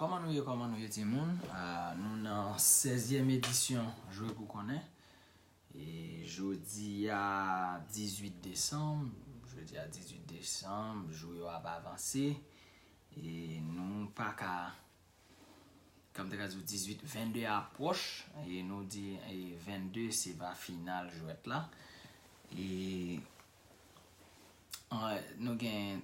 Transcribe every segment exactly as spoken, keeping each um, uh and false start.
Kòman nou ye, kòman nou ye timoun? Ah, nou nan sèzyèm edisyon Jwe pou konnen. E jodi a dizuit desanm, jodi a dizuit desanm, jou yo ap avanse. E nou pa ka, kòm te ka di w, dizuit, vennde a pwòch. E nou di, e vennde se pa final jwèt la. E, an, nou gen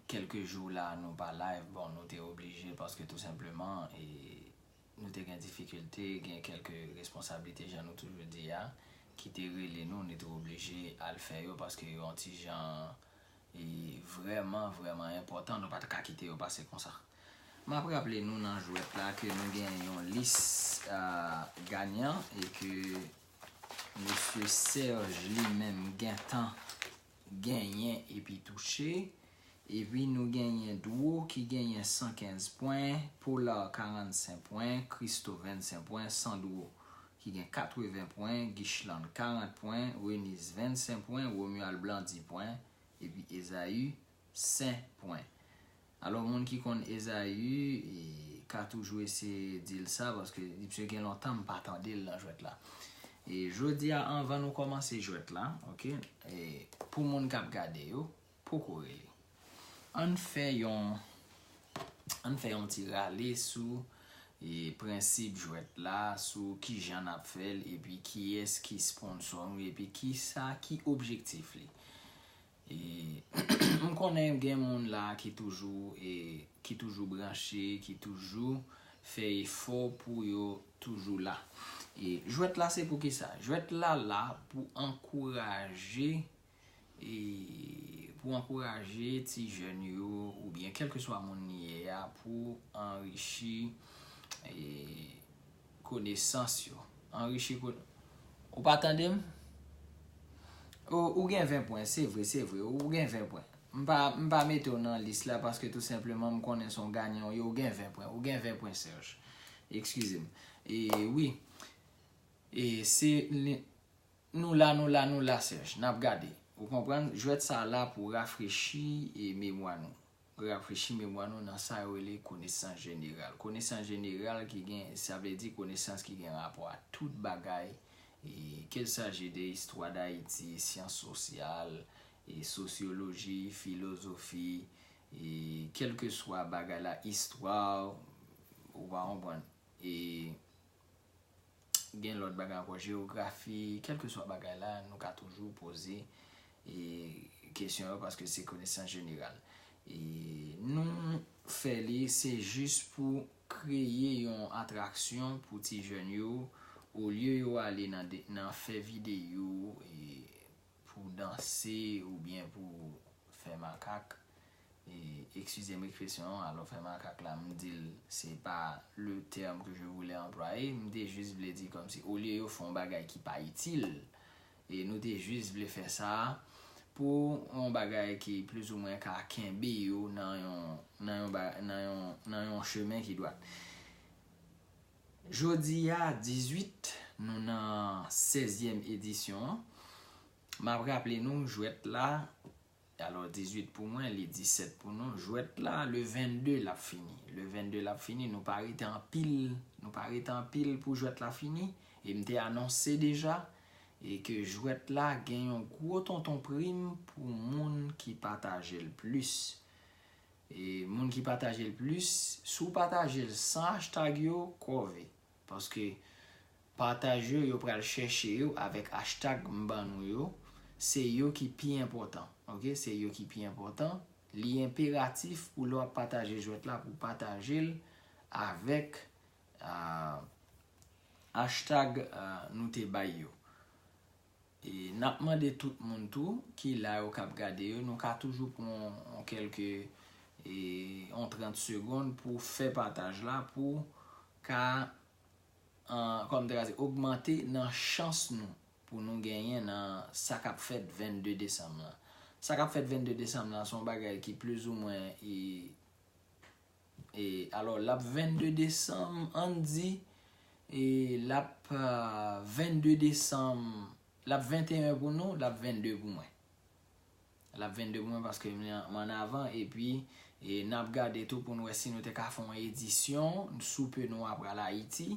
kèlke jou la nou pa live, bon, nou te oblije paske tou senpleman, e, nou te gen difikilte, gen kèlke responsablite, jan nou toujou di a, ki te rele nou, nou te oblije al fè yo paske yo yon ti jan, e, vrèman, vrèman enpòtan, nou pa t ka kite yo pase konsa. M ap raple nou nan jwèt la ke nou gen yon lis, ah, ganyan e ke Mesye Serge li menm gentan genyen epi touche. Epi nou genyen Dwo ki genyen san kenz pwen, Polar karannsenk pwen, Christo vennsenk pwen, Sandro ki gen katreven pwen, Guicheland karant pwen, Reniz vennsenk pwen, Romuald Blanc dis pwen, epi Esaü senk pwen. Alò, moun ki konn Esaü, e, ka toujou eseye di l sa, paske misye gen lontan m pa tande l nan jwèt la. E jodi a, anvan nou kòmanse jwèt la, oke, e, pou moun k ap gade yo, poko rele. Ann fè yon, ann fè yon ti rale sou, e, prensip jwèt la, sou kijan n ap fè l, epi kiyès ki sponsò nou, epi kisa ki objektif li. E, m konnen gen moun la ki toujou, e, ki toujou branche, ki toujou fè efò pou yo toujou la. E jwèt la se pou kisa? Jwèt la la pou ankouraje, e, pou ankouraje ti jèn yo, oubyen kèlkeswa moun li ye a, pou anrichi, e, konesans yo. Anrichi kon-, ou pa tande m? Ou, ou gen ven pwen, se vre, se vre, ou gen ven pwen. M pa, m pa mete w nan lis la paske tou senpleman m konnen se yon ganyan w ye, ou gen ven pwen, ou gen ven pwen, Serge. Eskize m. E wi. E se, li, nou la, nou la, nou la, Serge. N ap gade. Ou konprann? Jwèt sa la pou rafrechi e memwa nou. Rafrechi memwa nou nan sa yo rele konesans jeneral. Konesans jeneral ki gen, sa vle di konesans ki gen rapò a tout bagay, e, qu'il s'agit de istwa Dayiti, syans sosyal, e, sosyoloji, filozofi, e, kèlkeswa bagay la, istwa, ou pa konprann. E, gen lòt bagay ankò, jewografi, kèlkeswa bagay la, nou ka toujou poze, e, kesyon yo paske se konesans jeneral. E nou fè li, se jis pou kreye yon atraksyon pou ti jèn yo, olye yo ale nan de, nan fè videyo, e, pou danse oubyen pou fè makak. E, eskize m ekspresyon an, alò fè makak la, m di l, se pa le terme que je voulais employer, m te jis vle di kòmsi, olye yo fè yon bagay ki pa itil, e nou te jis vle fè sa pou yon bagay ki plizoumwen ka kenbe yo nan yon, nan yon, ba- nan yon, nan yon chemen ki dwat. Jodi a, dizuit, nou nan sèzyèm edisyon an. M ap raple nou, jwèt la, alò dizuit pou mwen, li disèt pou nou. Jwèt la, le vennde l ap fini. Le vennde l ap fini, nou pa rete anpil, nou pa rete anpil pou jwèt la fini. E m te anonse deja, e ke jwèt la gen yon gwo tonton prim pou moun ki pataje l plis. E moun ki pataje l plis, si w pataje l san hashtag yo, kòve. Paske pataj yo, yo pral chèche yo avèk hashtag m ban nou yo. Se yo ki pi enpòtan. Oke? Se yo ki pi enpòtan. Li enperatif pou lè w ap pataje jwèt la, pou w pataje l avèk, ah, hashtag, ah, nou te bay yo. E n ap mande tout moun tou ki la yo k ap gade yo, nou ka toujou pran yon kèlke, e, yon trant segonn pou fè pataj la, pou ka, an, kòm te ka di, ogmante nan chans nou pou nou genyen nan sa k ap fèt vennde desanm lan. Sa k ap fèt vennde desanm lan, se yon bagay ki plizoumwen, e, e, alò, l ap vennde desanm, ann di, e, l ap, ah, vennde desanm, l ap venteyen pou nou, l ap vennde pou mwen. L ap vennde pou mwen paske m, m ann avan, epi, E n ap gade tou pou n wè si nou te ka fè yon edisyon, soupe nou a pral Ayiti.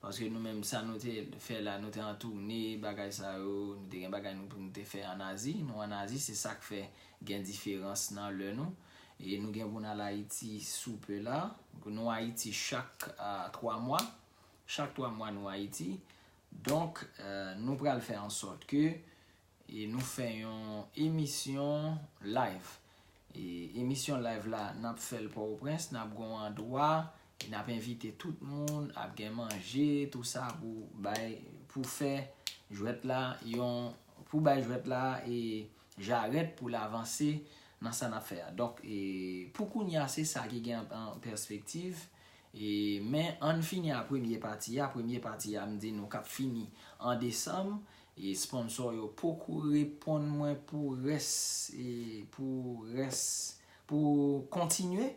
Paske nou menm sa nou te fè la, nou te an toune, bagay sa yo, nou te gen bagay nou pou nou te fè an Azi. Nou an Azi, se sa k fè gen diferans nan lè nou. E nou gen pou n al Ayiti soupe la. Nou Ayiti chak a twa mwa. Chak twa mwa nou Ayiti. Donk, eh, nou pral fè an sòt ke e nou fè yon emisyon live. E emisyon live la, n ap fè l Pòtoprens, n ap gen yon andwa, e n ap envite tout moun, ap gen manje, tou sa pou bay, pou fè jwèt la, yon, pou bay jwèt la, e jarèt pou l avanse nan sa n ap fè a. Donk, e pou kounye a, se sa ki gen an, an pèspektiv. E, men, ann fini a premye pati a. Premye pati a, m di nou k ap fini an desanm. E sponsò yo poko reponn mwen pou rès, e pou rès, pou kontinye.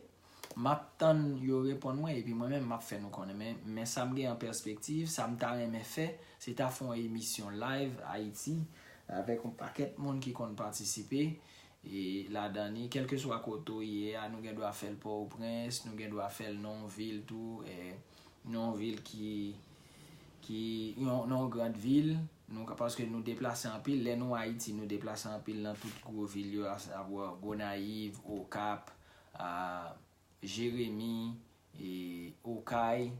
M ap tann yo reponn mwen, epi mwen menm, m ap fè nou konnen. Men, men sa m gen an pèspektiv, sa m ta renmen fè, se ta fè yon emisyon live Ayiti avèk yon pakèt moun ki konn patisipe. E ladan li, kèlkeswa kote w ye a, nou gen dwa fè l Pòtoprens, nou gen dwa fè l nan yon vil tou, e, nan yon vil ki, ki, yon, nan yon grand vil, nou ka, paske nou deplase anpil, lè nou Ayiti, nou deplase anpil nan tout gwo vil yo, a savwa Gonayiv, Okap, a, Jeremi, e, Okay,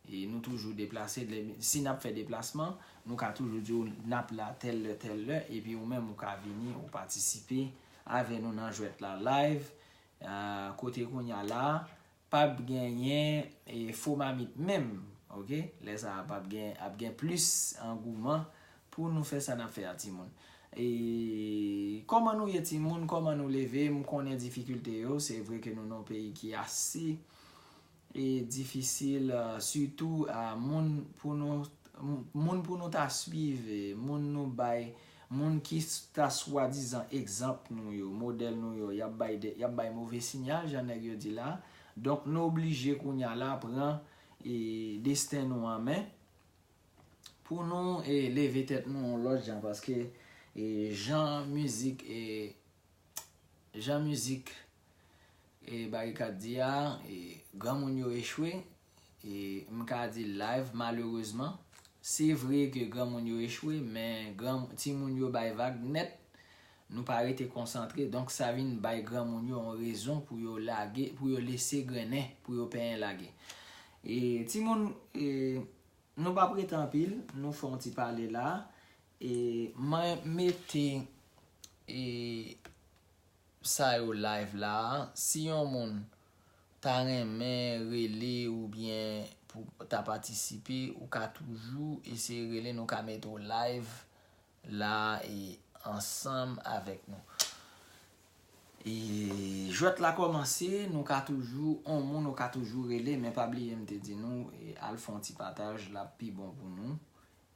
e nou toujou deplase. Lè, si n ap fè deplasman, nou ka toujou di w n ap la tèl lè, tèl lè, epi ou menm ou ka vini, ou patisipe avè nou nan jwèt la live. Ah, kote kounye a la, p ap genyen, e, fo mamit menm, oke? Lè sa a, p ap gen, ap gen plis angouman pou nou fè sa n ap fè a, timoun. E kòman nou ye, timoun? Kòman nou leve? M konnen difikilte yo, se vre ke nou nan yon peyi ki ase e difisil, ah, sitou, ah, moun pou nou, moun pou nou ta swiv, e moun nou bay, moun ki s-, ta swadizan egzanp nou yo, modèl nou yo, y ap bay de, y ap bay move siyal, jan nèg yo di la. Donk, nou oblije kounye a la pran, e, desten nou an men pou nou, e, leve tèt nou yon lòt jan, paske, e, jan mizik, e, jan mizik, e, Barikad di a, e, granmoun yo echwe, e, m ka di live, malerezman. Se vre ke granmoun yo echwe, men gran, timoun yo bay vag nèt. Nou pa rete konsantre. Donk, sa vin bay granmoun yo yon rezon pou yo lage, pou yo lese grennen, pou yo penyen lage. E, timoun, e, nou p ap rete anpil, nou fè yon ti pale la. E, mwen mete, e, sa yo live la. Si yon moun ta renmen rele oubyen pou ta patisipe, ou ka toujou eseye rele, nou ka mete w live la e ansanm avèk nou. E jwèt la kòmanse, nou ka toujou, on moun ou ka toujou rele, men pa bliye m te di nou, e al fè yon ti pataj, l ap pi bon pou nou.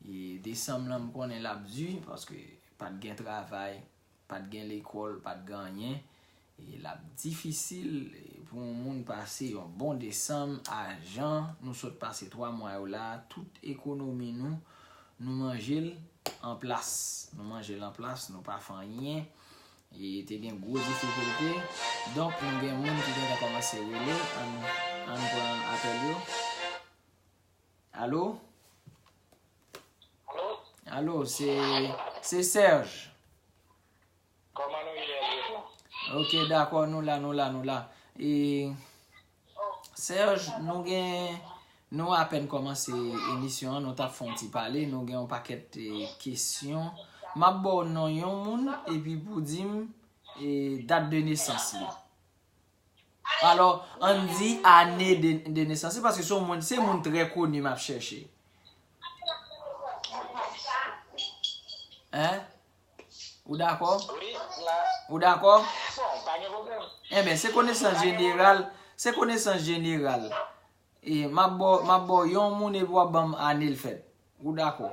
E desanm lan, m konnen l ap di, paske pa t gen travay, pa t gen lekòl, pa t gen anyen. E l ap difisil, e, pou yon moun pase yon bon desanm a jan nou sot pase twa mwa yo la, tout ekonomi nou, nou manje l an plas. Nou manje l an plas, nou pa fè anyen. E te gen gwo difikilte. Donk, nou gen moun ki gentan kòmanse rele. Ann, ann pran apèl yo. Alo? Alo? Alo, se, se Serge. Kòman nou ye, Elvis? Ok, dakò, nou la, nou la, nou la. E, Serge, nou gen, nou apèn kòmanse emisyon an, nou t ap fè yon ti pale, nou gen yon pakèt, e, kesyon. M ap ba w non yon moun, epi pou di m, e, dat de nesans li. Alò, ann di ane de, de nesans li, paske se yon moun, se moun trè koni m ap chèche. Hein? Ou dakò? Wi, la. Ou dakò? Bon, pa gen pwoblèm. Enben, se konesans jeneral, se konesans jeneral. E m ap ba w, m ap ba w yon moun epi w ap ban m ane l fèt. Ou dakò?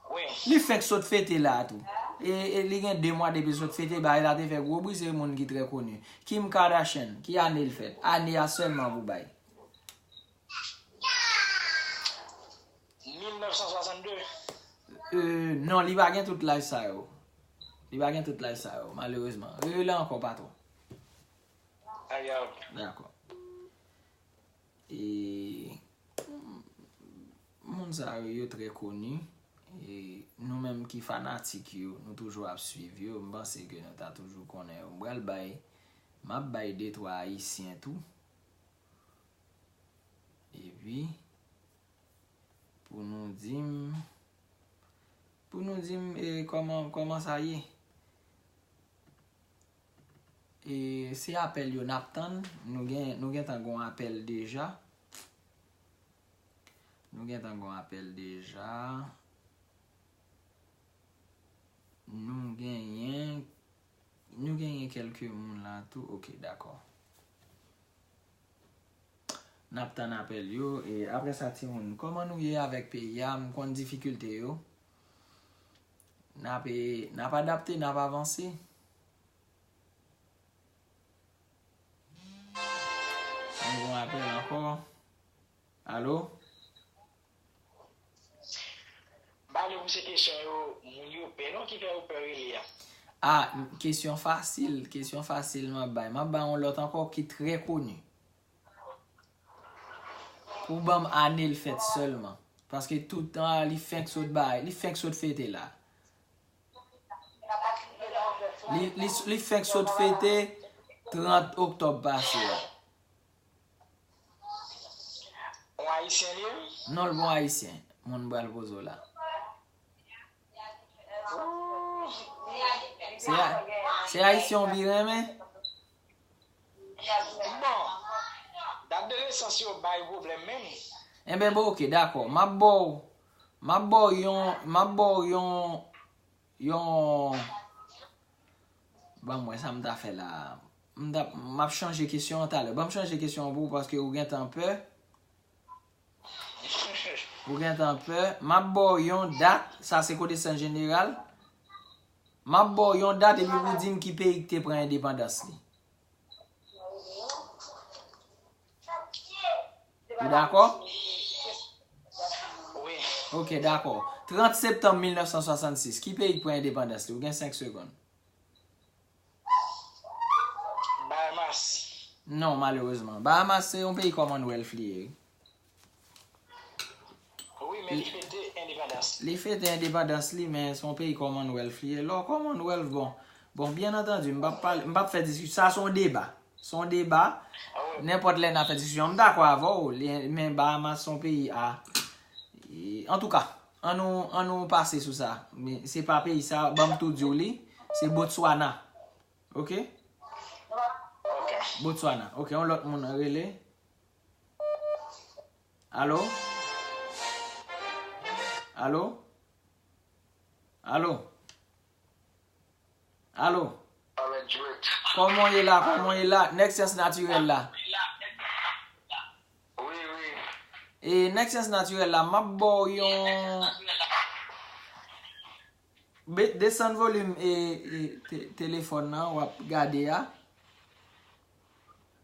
Wi. Li fenk sot fete la tou. E, e li gen de mwa depi l sot fete, bagay la te fè gwo bri, se moun ki trè koni. Kim Kardashian, ki ane l fèt? Ane a sèlman pou bay. Mil nèf san swasann de. Euh, non, li pa gen tout laj sa yo. Li pa gen tout laj sa yo, malerezman. Rele ankò, patwon. Dakò. E, moun sa yo, yo trè koni. E nou menm ki fanatik yo, nou toujou ap swiv yo. M panse ke nou ta toujou konnen yo. M pral bay, m ap bay de twa ayisyen tou. Epi, pou nou di m, pou nou di m, e, kòman, kòman sa ye. E se apèl yo n ap tann. Nou gen, nou gentan gon apèl deja. Nou gentan gon apèl deja. Nou genyen, nou genyen kèlke moun la tou. Ok, dakò. N ap tann apèl yo. E apre sa, timoun, kòman nou ye avèk peyi a? M konn difikilte yo. N ap, e, n ap adapte, n ap avanse. Nou gon apèl ankò. Alo? M pa vle pouse kesyon yo, moun yo pè non ki fè yo pè rele a. A, kesyon fasil, kesyon fasil m ap bay. M ap bay yon lòt ankò ki trè koni. Ou ban m ane l fèt sèlman. Paske tout tan li fenk sot bay, li fenk sot fete la. Li, li, li fenk sot fete trant oktòb pase a. Yon ayisyen li ye? Non, l pa yon ayisyen. Moun m pral poze w la. Se a-, se ayisyen w pi renmen? Bon, dat de nesans yo bay pwoblèm menm. Enben, bon, ok, dakò. M ap ba w, m ap ba w yon, m ap ba w yon, yon, ban m wè sa m ta fè la. M ta, m ap chanje kesyon an talè. Ban m chanje kesyon an pou ou paske ou gentan pè. Ou gentan pè. M ap ba w yon dat, sa se konesans jeneral. M ap ba w yon dat epi pou w di m ki peyi ki te pran endepandans li. Ou dakò? Wi. Ok, dakò. Trant septanm mil nèf san swasannsis, ki peyi ki pran endepandans li? Ou gen senk segonn. Bahamas. Non, malerezman. Bahamas se yon peyi Commonwealth li ye. Wi, men li fete endepandans. Li fete endepandans li, men se yon peyi Commonwealth li ye. Lè w Commonwealth, bon. Bon, byen antandi, m p ap pale, m p ap fè diskisyon. Sa se yon deba. Se yon deba. A wi. Nenpòt lè n a fè diskisyon. M dakò avè w, li, men Bahamas se yon peyi a. E, antouka, an nou, an nou pase sou sa. Men se pa peyi sa, ban m tou di w li. Se Botswana. Ok? Ok. Botswana. Ok, yon lòt moun rele. Alo? Alo? Alo? Alo? Kòman w ye la? Kòman w ye la? Nèg syans natirèl la. Wi, wi. E, nèg syans natirèl la, m ap ba w yon, be-, desann volim, e, e, te-, telefòn nan w ap gade a.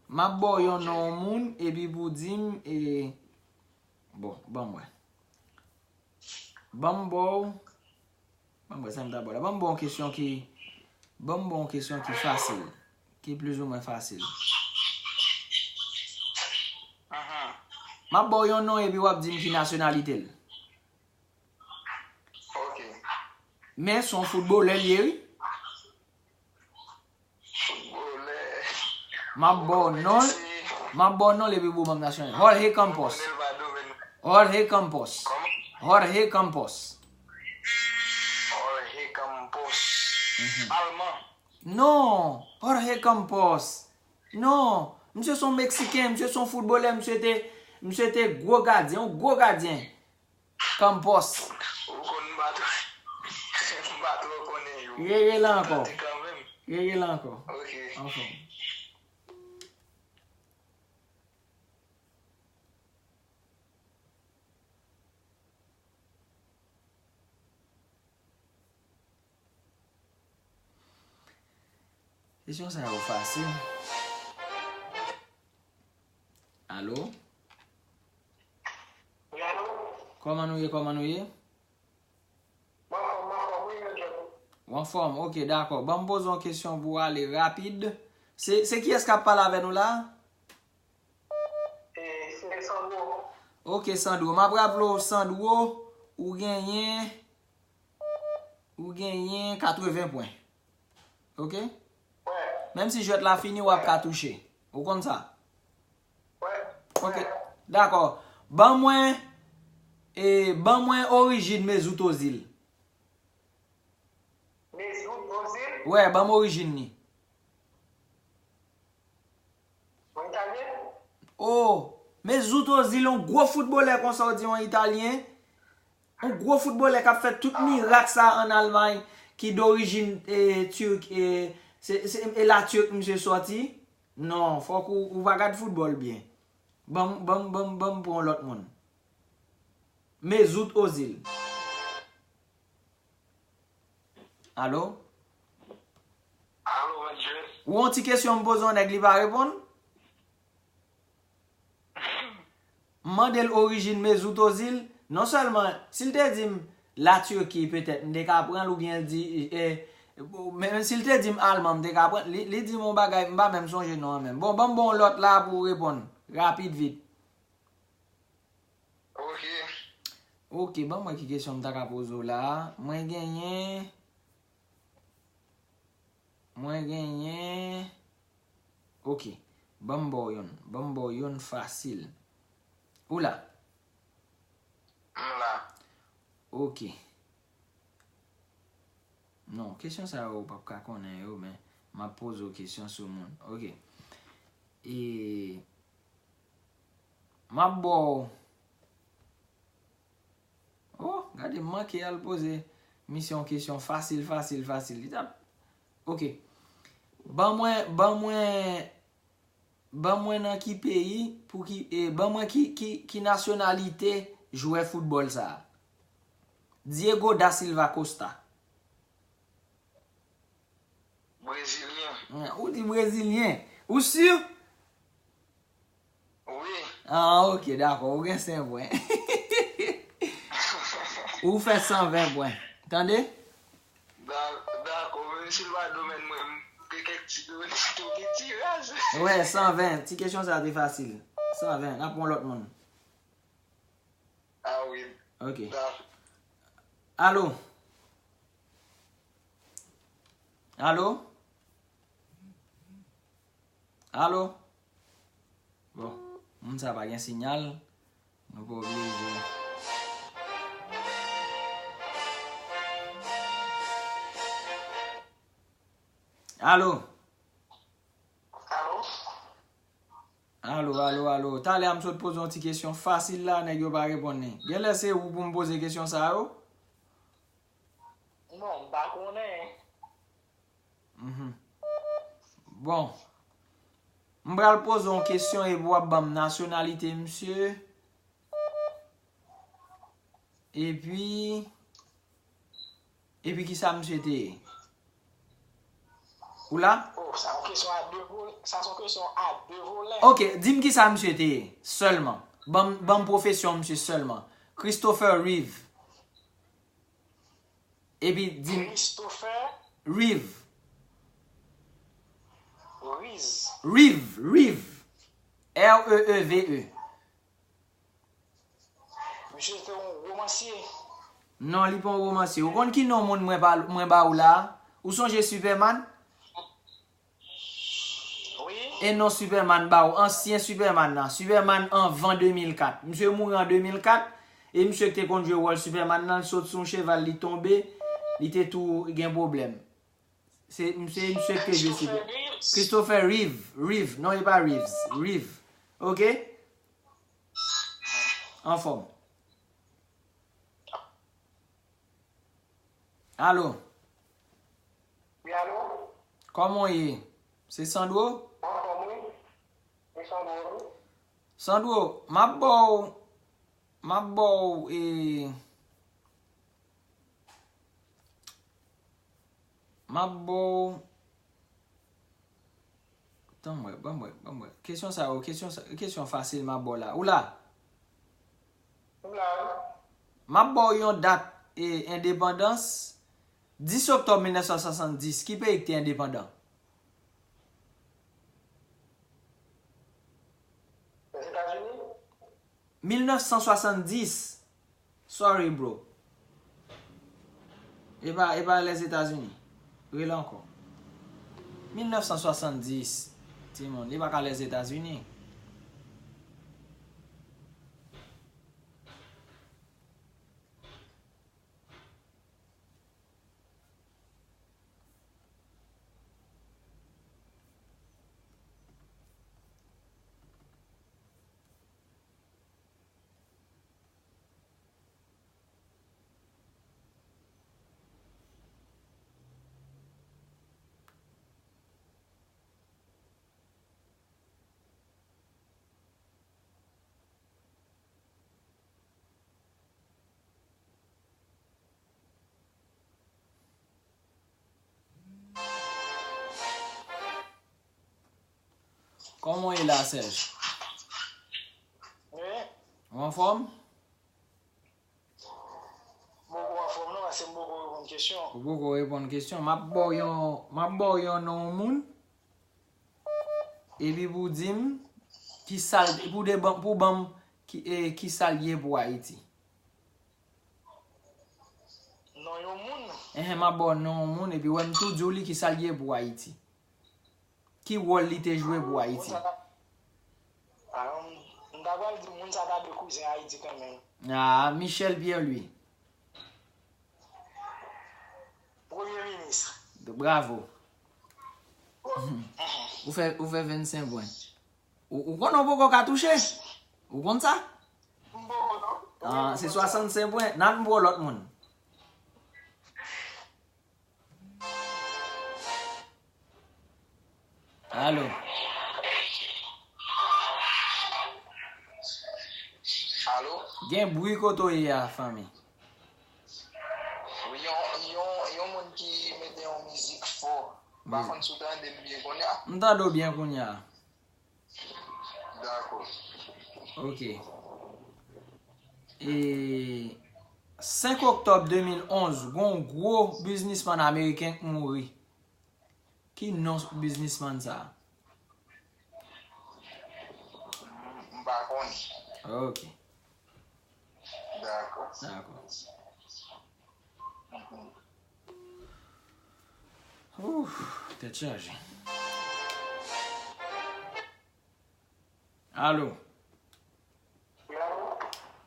M ap ba w yon non yon moun, epi pou w di m, e, bon, ban m wè. Ban m ba w, ban m wè sa m ta ba w la. Ban m ba w yon kesyon ki, ban m ba w yon kesyon ki fasil, ki plizoumwen fasil. Ahan. M ap ba w yon non epi w ap di m ki nasyonalite l. Ok. Men se yon foutbolè l ye, wi. Foutbolè. M ap ba w non l. M ap ba w non l epi pou w ban m nasyonalite. Jorge Campos. Jorge Campos. Jorge Campos. Jorge Campos. Mhm. Alman. Non, Jorge Campos. Non, misye se yon Meksiken, misye se yon foutbolè, misye te, misye te gwo gadyen, yon gwo gadyen. Campos. Ou konn m pa twò, m pa twò konnen yo. Rele la ankò. Rele la ankò. Ok. Anfòm. Kesyon sa yo fasil. Alo? Wi, alo? Kòman nou ye, kòman nou ye? Mwen anfòm, mwen anfòm, wi, mwen jwenn ou. W Anfòm, ok, dakò. Ban m poze yon kesyon pou w ale rapid. Se, se kiyès k ap pale avè nou la? E, se Sandro. Ok, Sandro. M ap raple w, Sandro, ou genyen, ou genyen katreven pwen. Ok? Wè. Menm si jwèt la fini, w ap ka touche. Ou konn sa? Wè. Ok. Dakò. Ban mwen, e, ban mwen orijin Mesut Ozil. Mesut Ozil, Wè, ban m orijin li. yon Italyen? Oh, Mesut Ozil, yon gwo foutbolè konsa w di yon Italyen. Yon gwo foutbolè k ap fè tout mirak sa ann Almay, ki dorijin, e, Tirk, e, se, se, e la Tirk misye sòti. Non, fòk ou, ou pa gad foutbòl byen. Ban m, ban m, ban m, ban m pran yon lòt moun. Mesut Ozil. Alo? Alo, Mathieu. Ou yon ti kesyon m poze yon nèg li pa reponn? M mande l orijin Mesut Ozil. Non sèlman, si l te di m la Turquie, petèt, m te ka pran l oubyen l di, e, men si l te di m Alman, m te ka pran l. Li, li di m yon bagay, m pa menm sonje non an menm. Bon, ban m ba w lòt la pou w reponn. Rapid vit. Ok. Ok, ban m wè ki kesyon m ta ka poze w la. Mwen genyen. Mwen genyen. Ok. Ban m ba w youn. Ban m ba w youn fasil. Ou la? M la. Ok. Non, kesyon sa yo ou p ap ka konnen yo, men m ap poze w kesyon sou moun. Ok. E m ap ba w. Oh, gade, m manke al poze misye yon kesyon fasil, fasil, fasil. Li t ap. Ok. Ban mwen, ban mwen, ban mwen nan ki peyi, pou ki, e, ban mwen ki, ki, ki nasyonalite jwè foutbòl sa a? Diego da Silva Costa. Brezilyen. Wen, ou di brezilyen. Ou si? Wi. Ah, ok, dakò. Ou gen senk pwen. Ou fè san ven pwen. Tande? Da- Dakò, menm si l pa domèn mwen, m gen kèk ti domèn, ti tou, ti raz. Wè, san ven. Ti kesyon sa te fasil. San ven. N ap pran lòt moun. Ah wi. Ok. Dakò. Alo? Alo? Alo? Bon, moun sa pa gen sinyal. Nou pa oblije. Alo? Alo? Alo, alo, alo. Talè a m sot poze yon ti kesyon fasil la, nèg yo pa reponn li. Genlè se ou pou m poze kesyon sa yo? Non, m pa konnen. Mhm. Bon. M pral poze yon kesyon epi w ap ban m nasyonalite misye. Epi, epi kisa misye te ye? Ou la? Oh, sa yon kesyon a de volè. Sa se yon kesyon a de volè. Ok, di m kisa misye te ye sèlman. Ban m, ban m pwofesyon misye sèlman. Christopher Reeve. Epi di m Christopher Reeve. Reeve. Reeve, Reeve. R E E V E. Misye se te yon womansye. Non, li pa yon womansye. Ou konn ki non moun mwen ba, mwen ba ou la? Ou sonje Superman? Wi. E non Superman ba ou, ansyen Superman nan. Superman anvan de mil kat. Misye mouri an de mil kat. E misye ki te konn jwe wòl Superman nan, li sot sou yon cheval, li tonbe, li te tou gen pwoblèm. Se misye, misye ki te jwe Superman. Christopher Reeves. Christopher Reeve. Reeve. Non, e pa Reeves. Reeve. Ok? Anfòm. Alo? Wi, alo? Kòman w ye? Se Sandro? Anfòm, wi. Se Sandro, wi. Sandro, m ap ba w, m ap ba w, e, m ap ba w, tann mwen, ban mwen, ban mwen. Kesyon sa yo, kesyon sa, kesyon fasil m ap ba w la. Ou la? M la, wi. M ap ba w yon dat, e, endepandans, Dis oktòb mil nèf san swasanndis, ki peyi ki te endepandan? Lèzetazini? Mil nèf san swasanndis. Sorry, bro. E pa, e pa Lèzetazini. Rele ankò. Mil nèf san swasanndis, timoun. E pa ka Lèzetazini. Kòman w ye la, Serge? Wi. Ou anfòm? M poko anfòm non, paske m poko reponn kesyon. Ou poko reponn kesyon. M ap ba w yon, m ap ba w yon non yon moun. Epi pou w di m ki sa l, pou de ban, pou ban m ki, e, ki sa l ye pou Ayiti. Non yon moun? Enhen, m ap ba w non yon moun, epi wè m tou di w li ki sa l ye pou Ayiti. Ki wòl li te jwe pou Ayiti? Moun sa ta, ah, m, m ta pral di moun sa ta dwe kouzen Ayiti kanmenm. Ah, Michel Pierre Louis. Premye minis. Bravo. Ou fè, ou fè vennsenk pwen. Ou, ou konnen w poko ka touche? Ou konn sa? M poko non. Ah, se swasann senk pwen. N al pou lòt moun. Alo. Alo? Gen bri kote w ye a, fanmi? Wi, yon, yon, yon moun ki mete yon mizik fò. M pa konn si w tande m byen kounye a. M tande w byen kounye a. Dakò. Ok. E senk oktòb de mil onz, gon gwo biznismann ameriken k mouri. Ki non biznismann sa a? M pa konnen. Ok. Dakò. Dakò. Ouf, tèt chaje. Alo.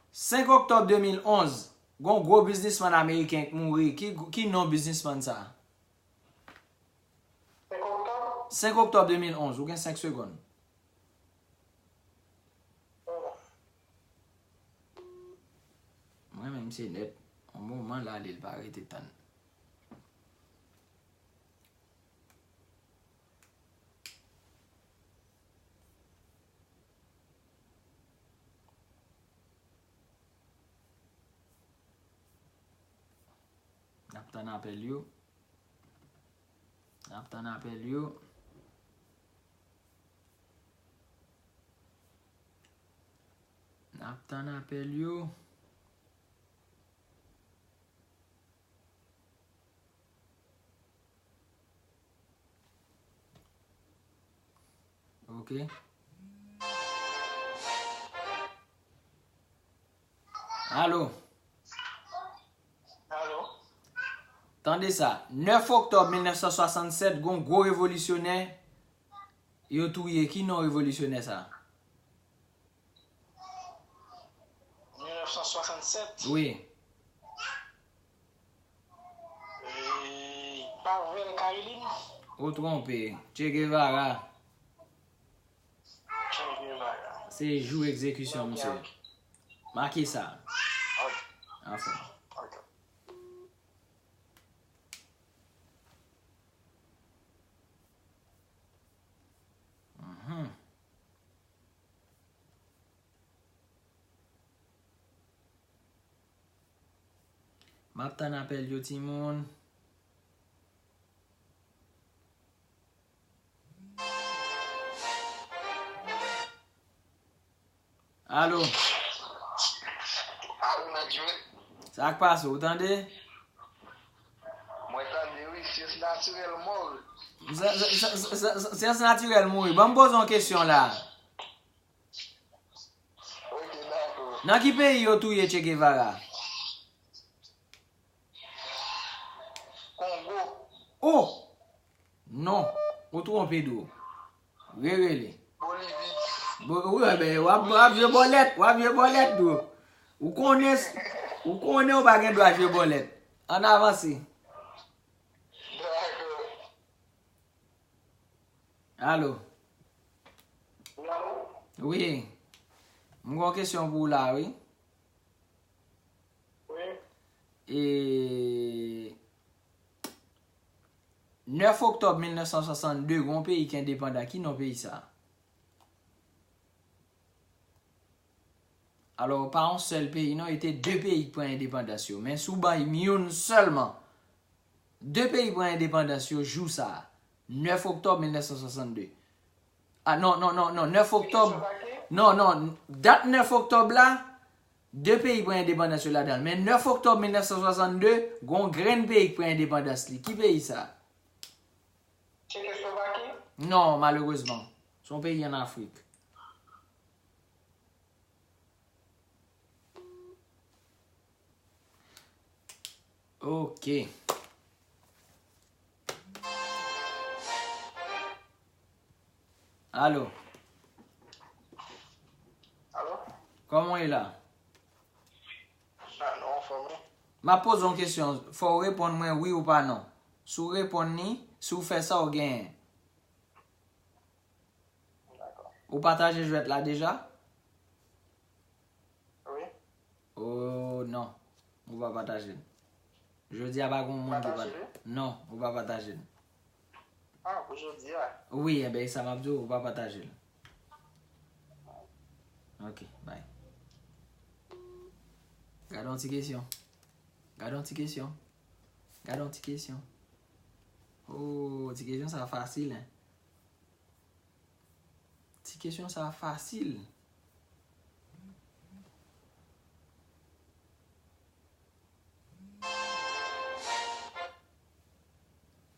Senk oktòb de mil onz, gon gwo biznismann ameriken k mouri. Ki, ki non biznismann sa a? Senk oktòb? Senk oktòb de mil onz, ou gen senk segonn. Mwen menm se nèt. Yon moman l ale, l pa rete tann. N ap tann apèl yo. N ap tann apèl yo. N ap tann apèl yo. Ok. Alo. Alo. Tande sa. Nèf oktòb mil nèf san swasannsèt, gon gwo revolisyonè yo touye. Ki non revolisyonè sa a? Mil nèf san swasannsèt? Wi. E, Pavel Karelin? Ou twonpe. Che Guevara. Che Guevara. Se jou egzekisyon misye. Ok, ok. Make sa. Ok. Anfen. Ok. Mhm. M ap tann apèl yo, timoun. Alo. Alo, mèt Jwe. Sa k pase, ou tande? Mwen Syans natirèl mò. Sa- sa- sa- sa- sa- Syans natirèl mouri. Ban m poze yon kesyon la. Ok, dakò. Nan ki peyi yo touye Che Guevara? Kongo. Oh! Non, ou twonpe, Dwo. Rerele. Bolivi. Bo- Wi, ben, w ap w ap jwe bòlèt, w ap jwe bòlèt, Dwo. Ou konnen, s- ou konnen ou pa gen dwa jwe bòlèt. Ann avanse. Dakò. Alo. Wi, alo? Wi. M gen yon kesyon pou w la, wi. Wi. E nèf oktòb mil nèf san swasannde, gen yon peyi ki endepandan. Ki non peyi sa? Alò, pa yon sèl peyi, non, e te de peyi ki pran endepandans yo. Men si w ban m youn sèlman, de peyi pran endepandans yo jou sa a, nèf oktòb mil nèf san swasannde. Ah, non, non, non, non, nèf oktòb. Non, non, dat nèf oktòb la, de peyi pran endepandans yo ladan l. Men nèf oktòb mil nèf san swasannde, gon grenn peyi ki pran endepandans li. Ki peyi sa? Tchekoslovaki? Non, malerezman. Se yon peyi an Afrik. Ok. Alo. Alo? Kòman w ye la? Ah, non, anfòm, wi. M ap poze yon kesyon. Fò w reponn mwen wi ou pa non. Si w reponn li, si w fè sa, w genyen. Dakò. Ou pataje jwèt la deja? Wi. Oh, non. Ou pa pataje l. Jodi a pa gen moun ki pa. Pataje li? Non, ou pa pataje l. Ah, pou jodi a? Wi, enben, e sa m ap di w, ou pa pataje l. Ok, bye. Gade yon ti kesyon. Gade yon ti kesyon. Gade yon ti kesyon. Oh, ti kesyon sa fasil, hein. Ti kesyon sa fasil.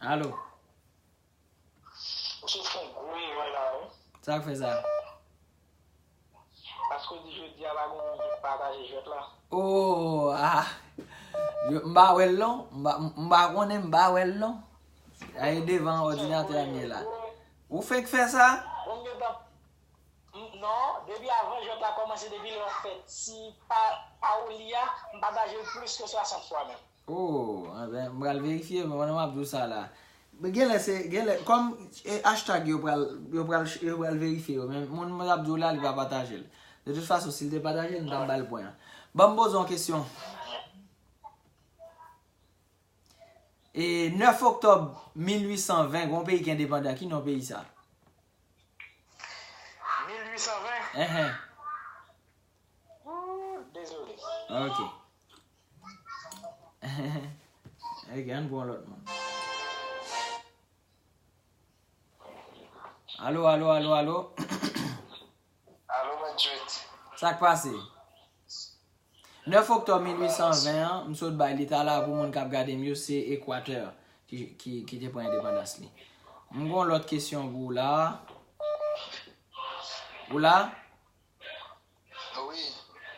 Alo. Ou sot fè yon gwo erè la, wi. Sa k fè sa? Paske w di jodi a pa gen moun ki pataje jwèt la. Oh, ah. Yo, m pa wè l non. M pa, m pa konnen, m pa wè l non. Aye devan òdinatè a m ye la. Ou fenk fè sa? Bon, m gentan, m, non, depi avan jwèt la kòmanse, depi lè w fè ti pa, pa w li a, m pataje l plis ke swasant fwa menm. Oh, enben, m pral verifye, men pandan m ap di w sa la. Men genlè se, genlè, kòm, e, hashtag yo pral, yo pral, yo pral verifye yo, men moun mwen ap di w la, li pa pataje l. De tout fason, si l te pataje l, m t ap ba l pwen an. Ban m poze yon kesyon. E nèf oktòb mil uit san ven, gon peyi ki endepandan. Ki non peyi sa? Mil uit san ven? Enhen. Ooh, dezole. Ok. Ok, ann pran lòt moun. Alo, alo, alo, alo. Alo, Mèt Jwèt. Sa k pase? Nèf oktòb mil uit san ven an, m sot bay li tala pou moun k ap gade m yo, se Ekwatè ki, ki, ki te pran endepandans li. M gon lòt kesyon pou w la. Ou la? Wi.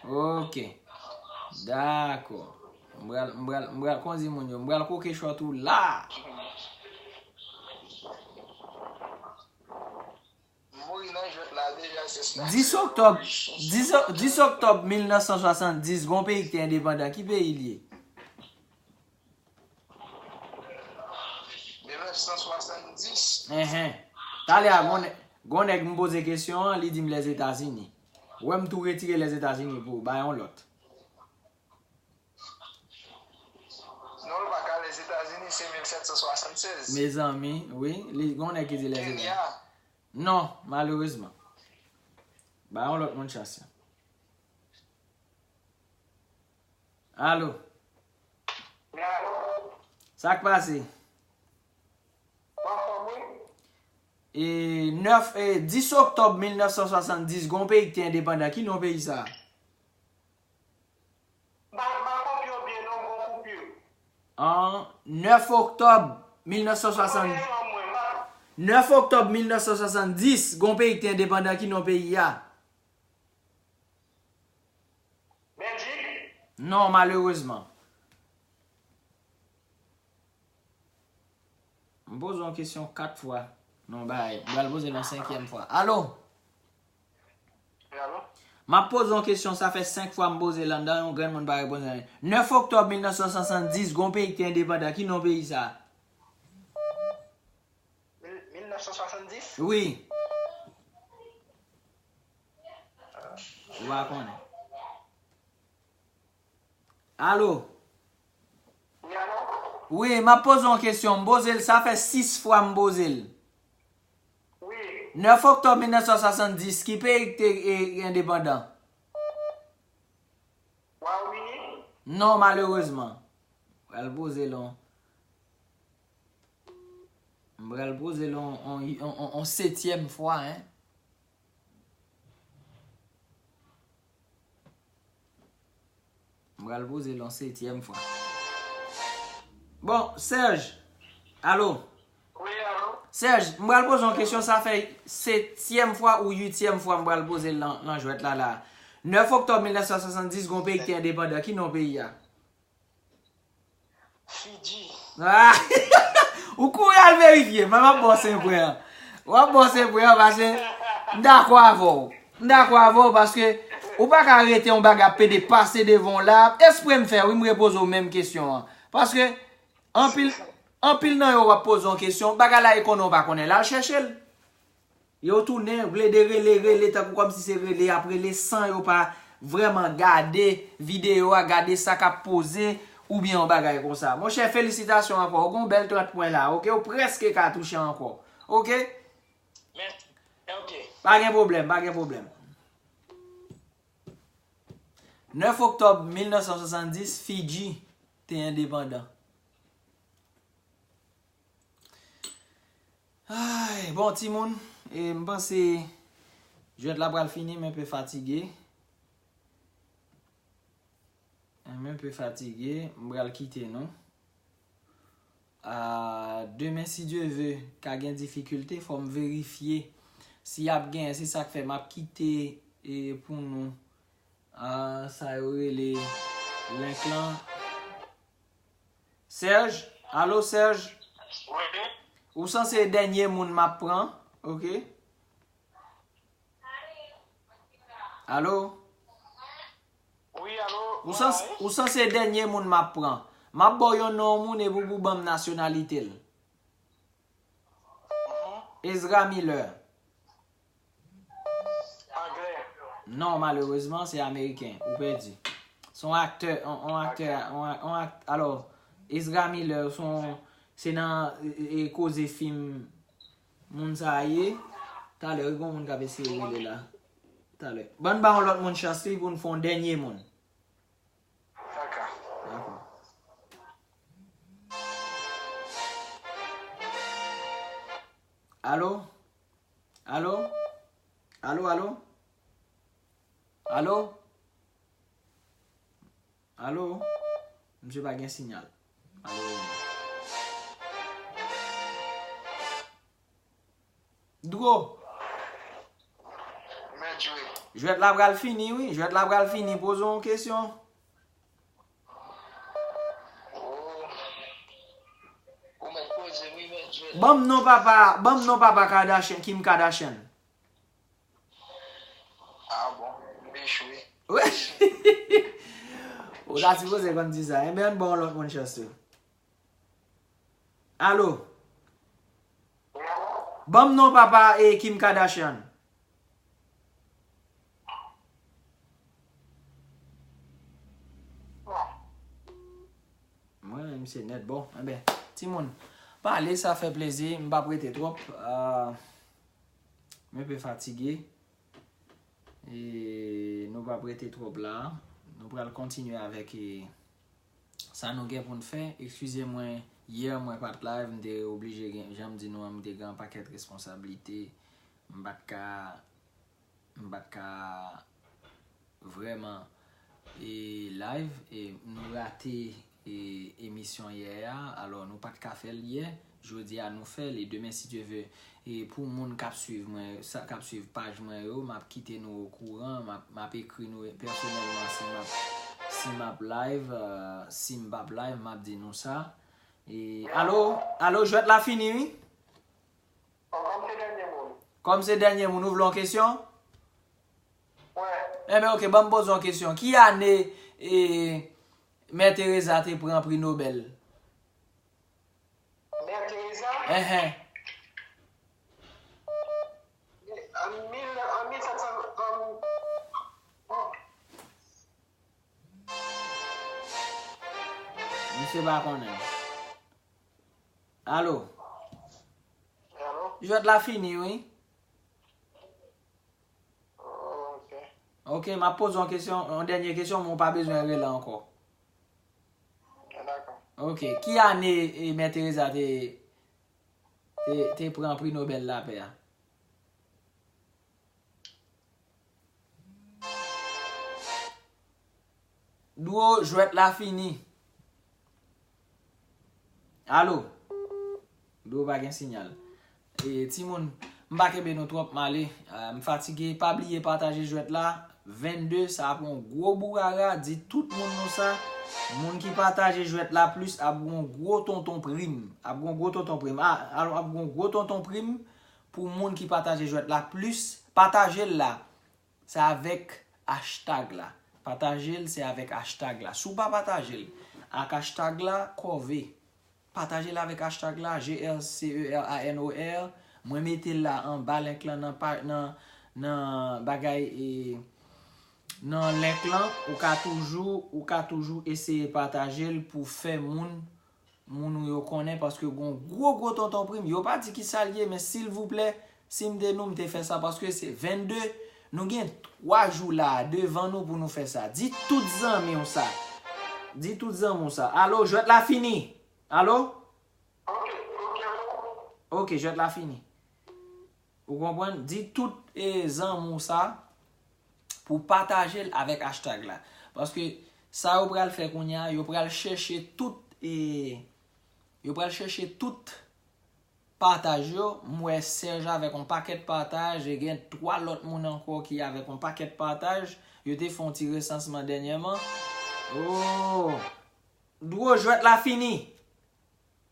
Ok. Dakò. M pral, m pral, m pral kondi moun yo. M pral koke chòt ou la. M mouri nan jwèt la deja, se sa. Dis oktòb, dis, dis oktòb mil nèf san swasanndis, gon peyi ki te endepandan. Ki peyi l ye? Mil nèf san swasanndis. Enhen. Talè a, gon nè-, gon nèg m poze kesyon an, li di m Lèzetazini. Wè m tou retire Lèzetazini pou ou, bay yon lòt. Non, l pa ka Lèzetazini, se mil sèt san swasannsèz. Mezanmi, wi, li, gon nèg ki di Lèzetazini. Kenya. Non, malerezman. Bay yon lòt moun chans lan. Alo. Wi, alo. Sa k pase? M anfòm, wi. E nèf, e dis oktòb mil nèf san swasanndis, gon peyi ki te endepandan. Ki non peyi sa? M pa, m pa konprann byen non, gon koupi. An nèf oktòb mil nèf san swasann, nèf oktòb mil nèf san swasanndis, gon peyi ki te endepandan, ki non peyi a? Bèljik? Non, malerezman. M poze yon kesyon kat fwa. Non, bay, m pral poze l yon senkyèm fwa. Alo? Wi, alo? M ap poze yon kesyon, sa fè senk fwa m poze l anndan, yon grenn moun pa reponn anyen. Nèf oktòb mil nèf san swasanndis, gon peyi ki te endepandan. Ki non peyi sa? Mil, mil nèf san swasanndis? Wi. Ou pa konnen. Alo? Wi, alo? Wi, m ap poze yon kesyon. M poze l, sa fè sis fwa m poze l. Wi. Nèf oktòb mil nèf san swasanndis, ki peyi ki te e, endepandan? Wayòm Ini? Non, malerezman. M pral poze l yon, m pral poze l yon, yon, yon, yon, yon setyèm fwa, en. M pral poze l yon setyèm fwa. Bon, Serge, alo? Wi, alo? Serge, m pral poze yon kesyon, sa fè setyèm fwa ou uityèm fwa m pral poze l nan, nan jwèt la, la. Nèf oktòb mil nèf san swasanndis, gon peyi ki te endepandan. Ki non peyi a? Fidji. Ah! Ou kouri al verifye, men m ap ba w senk pwen an. W ap ba w senk pwen an paske m dakò avè w. M dakò avè w paske ou pa ka rete yon bagay ap pede pase devan w la. Espre m fè, wi, m repoze w menm kesyon an. Paske anpil, anpil nan yo w ap poze yon kesyon, bagay la e konnen w pa konnen l, al chèche l. Yo tounen, vle de rele, rele tankou kòmsi se rele y ap rele san yo pa vrèman gade videyo a, gade sa k ap poze oubyen yon bagay konsa. Monchè, felisitasyon ankò. Ou gen yon bèl trant pwen la, oke? Ou prèske ka touche ankò. Oke? Mèsi. Oke. Pa gen pwoblèm, pa gen pwoblèm. Nèf oktòb mil nèf san swasanndis, Fidji te endepandan. Ay, bon, timoun, e, m panse jwèt la pral fini, m enpe fatige. M enpe fatige, m pral kite nou. A, demen, si Dye ve, ka gen difikilte, fò m verifye si y ap genyen. Se sa k fè m ap kite, e, pou nou, a, sa yo rele link lan. Serge, alo Serge. Wi. Ou sanse dènye moun m ap pran, oke? Alo? Wi, alo. Ou sans-, ou sanse dènye moun m ap pran. M ap ba w yon non moun epi w pou ban m nasyonalite l. Mhm. Ezra Miller. Anglè. Non, malerezman, se ameriken. Ou pèdi. Se yon aktè, yon, yon aktè, yon, yon ak-, alò, Ezra Miller, se yon, se nan, e, e, koze fim moun sa a ye. Talè, wi, gon moun k ap eseye rele la. Talè. Ban n ba yon lòt moun chans, wi, pou n fè yon dènye moun. Dakò. Dakò. Alo? Alo? Alo, alo? Alo? Alo? Misye pa gen siyal. Alo? Dro. Mèt jwe. Jwèt la pral fini, wi. Jwèt la pral fini. Poze yon kesyon. Oh. Ou mèt poze, wi, mèt jwe. Ban m non papa, ban m non papa Kardashian, Kim Kardashian. Ah bon, m echwe. Wi. Ou ta sipoze konn di sa. Enben, ann ba yon lòt moun chans tou. Alo? Ban m non papa e Kim Kardashian. Mwen menm se nèt. Bon, enben, timoun, pale, sa fè plezi, m p ap rete twòp. Ah, m enpe fatige. E nou p ap rete twòp la. Nou pral kontinye avèk, e, sa nou gen pou n fè. Eskize mwen, yè mwen pa t live, m te oblije gen, jan m di nou an, m te gen yon pakèt responsablite. M pa t ka, m pa t ka vrèman, e, live, e nou rate, e, emisyon yè a, alò nou pa t ka fè l yè, Jodi a nou fè li, demen si Dye ve. E pou moun k ap swiv mwen, sa k ap swiv paj mwen yo, m ap kite nou okouran, m ap, m ap ekri nou pèsonèlman si m ap, si m ap live, euh, si m p ap live, m ap di nou sa. E, alo, alo, jwèt la fini, wi. Kòm se dènye moun. Kòm se dènye moun, ou vle yon kesyon? Wi. Enben, oke, ban m poze yon kesyon. Ki ane, e, Mè Teresa te pran pri Nobèl? Mè Teresa? Enhen. An mil, an mil sèt san, an, Misye pa konnen. Alo? Alo? Jwèt la fini, wi. Oh, ok. Ok, m ap poze yon kesyon, yon dènye kesyon, men w pa bezwen rele ankò. Ah, dakò. Ok, ki ane, e, Mè Teresa te, te, te pran pri Nobèl Lapè a? Dwo, jwèt la fini. Alo? Dwo pa gen sinyal. E, timoun, m pa kenbe nou twòp, m ale. Ah, m fatige. Pa bliye pataje jwèt la. Vennde, sa ap yon gwo bourara. Di tout moun nou sa. Moun ki pataje jwèt la plis ap gen yon gwo tonton prim. Ap gen yon gwo tonton prim. Ah, alo, ap gen yon gwo tonton prim pou moun ki pataje jwèt la plis. Pataje l la. Se avèk hashtag la. Pataje l, se avèk hashtag la. Si w pa pataje l ak hashtag la, kòve. Pataje l avèk hashtag la, G R C E R A N O R. Mwen mete l la anba link lan nan pa, nan, nan bagay, e, nan link lan. Ou ka toujou, ou ka toujou eseye pataje l pou fè moun moun ou yo konnen, paske gon gwo, gwo tonton prim. Yo pa di ki sa l ye, men silvouplè, si m te nou, m te fè sa, paske se vennde, nou gen twa jou la a devan nou pou nou fè sa. Di tout zanmi w sa. Di tout zanmi w sa. Alo, jwèt la fini. Alo? Ok, ok, ok. Ok, jwèt la fini. Ou konprann? Di tout, e, zanmi w sa pou pataje l avèk hashtag la. Paske sa yo pral fè kounye a, yo pral chèche tout, e, yo pral chèche tout pataj yo. M wè Serge avèk yon pakèt pataj, e gen twa lòt moun ankò ki avèk yon pakèt pataj. Yo te fè yon ti resansman dènyèman. Oh! Dwo, jwèt la fini!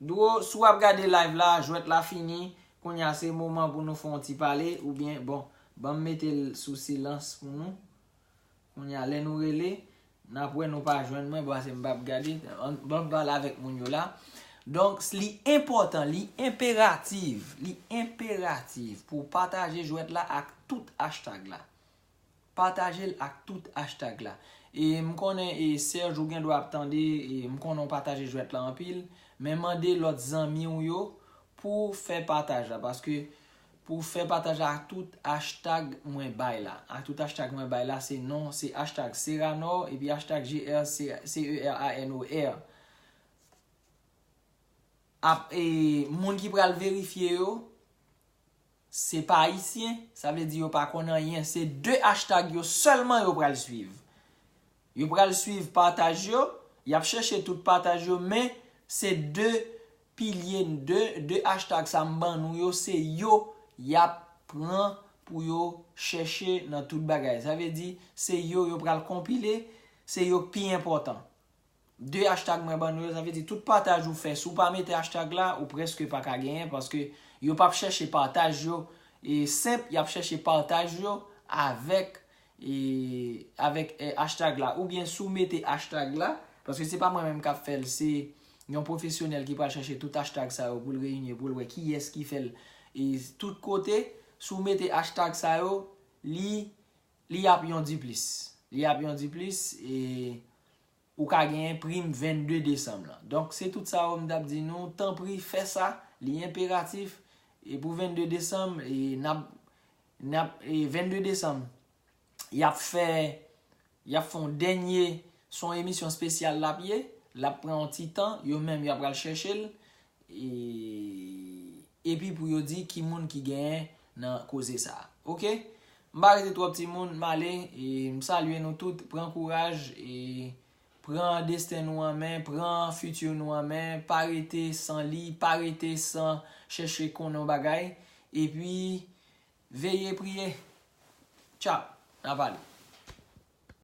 Dwo, si w ap gade live la, jwèt la fini. Kounye a se moman pou nou fè yon ti pale, oubyen, bon, ban m mete l sou silans pou nou. Kounye a, lè nou rele, n ap wè nou pa jwenn mwen, bon, se m p ap gade. An, ban m pale avèk moun yo la. Donk, li enpòtan, li enperatif, li enperatif pou w pataje jwèt la ak tout hashtag la. Pataje l ak tout hashtag la. E m konnen, e, Serge, ou gen dwa ap tande, e m konnen w pataje jwèt la anpil, men mande lòt zanmi w yo pou fè pataj la, paske pou fè pataj la ak tout hashtag mwen bay la. Ak tout hashtag mwen bay la, se non, se hashtag Seranor, epi hashtag G R C E R A N O R. Ap, e, moun ki pral verifye yo, se pa Ayisyen, sa vle di yo pa konn anyen. Se de hashtag yo sèlman yo pral swiv. Yo pral swiv pataj yo, y ap chèche tout pataj yo, men se de pilye, de, de hashtag sa m ban nou yo, se yo y ap pran pou yo chèche nan tout bagay. Sa vle di, se yo yo pral konpile, se yo k pi enpòtan. De hashtag mwen ban nou yo, sa vle di tout pataj ou fè, si w pa mete hashtag la, ou prèske pa ka genyen, paske yo p ap chèche pataj yo, e senp, y ap chèche pataj yo avèk, e, avèk, e, hashtag la. Oubyen si w mete hashtag la, paske se pa mwen menm k ap fè l, se yon pwofesyonèl ki pral chèche tout hashtag sa yo pou l reyini, pou l wè kiyès ki fè l, e, tout kote. Si w mete hashtag sa yo, li, li ap yon diplis. Li ap yon diplis, e, ou ka genyen prim vennde desanm lan. Donk, se tout sa yo m t ap di nou. Tanpri, fè sa, li enperatif. E pou vennde desanm, e n ap, n ap, e vennde desanm, y ap fè, y ap fè yon dènye, se yon emisyon espesyal l ap ye, l ap pran yon ti tan, yo menm y ap pral chèche l, e, epi pou yo di ki moun ki genyen nan koze sa a. Oke? M pa rete twòp timoun, m ale, e m salye nou tout, pran kouraj, e Pran desten nou an men, pran fiti nou an men, pa rete san li, pa rete san chèche konnen yon bagay, epi veye priye. Tchao, n a pale.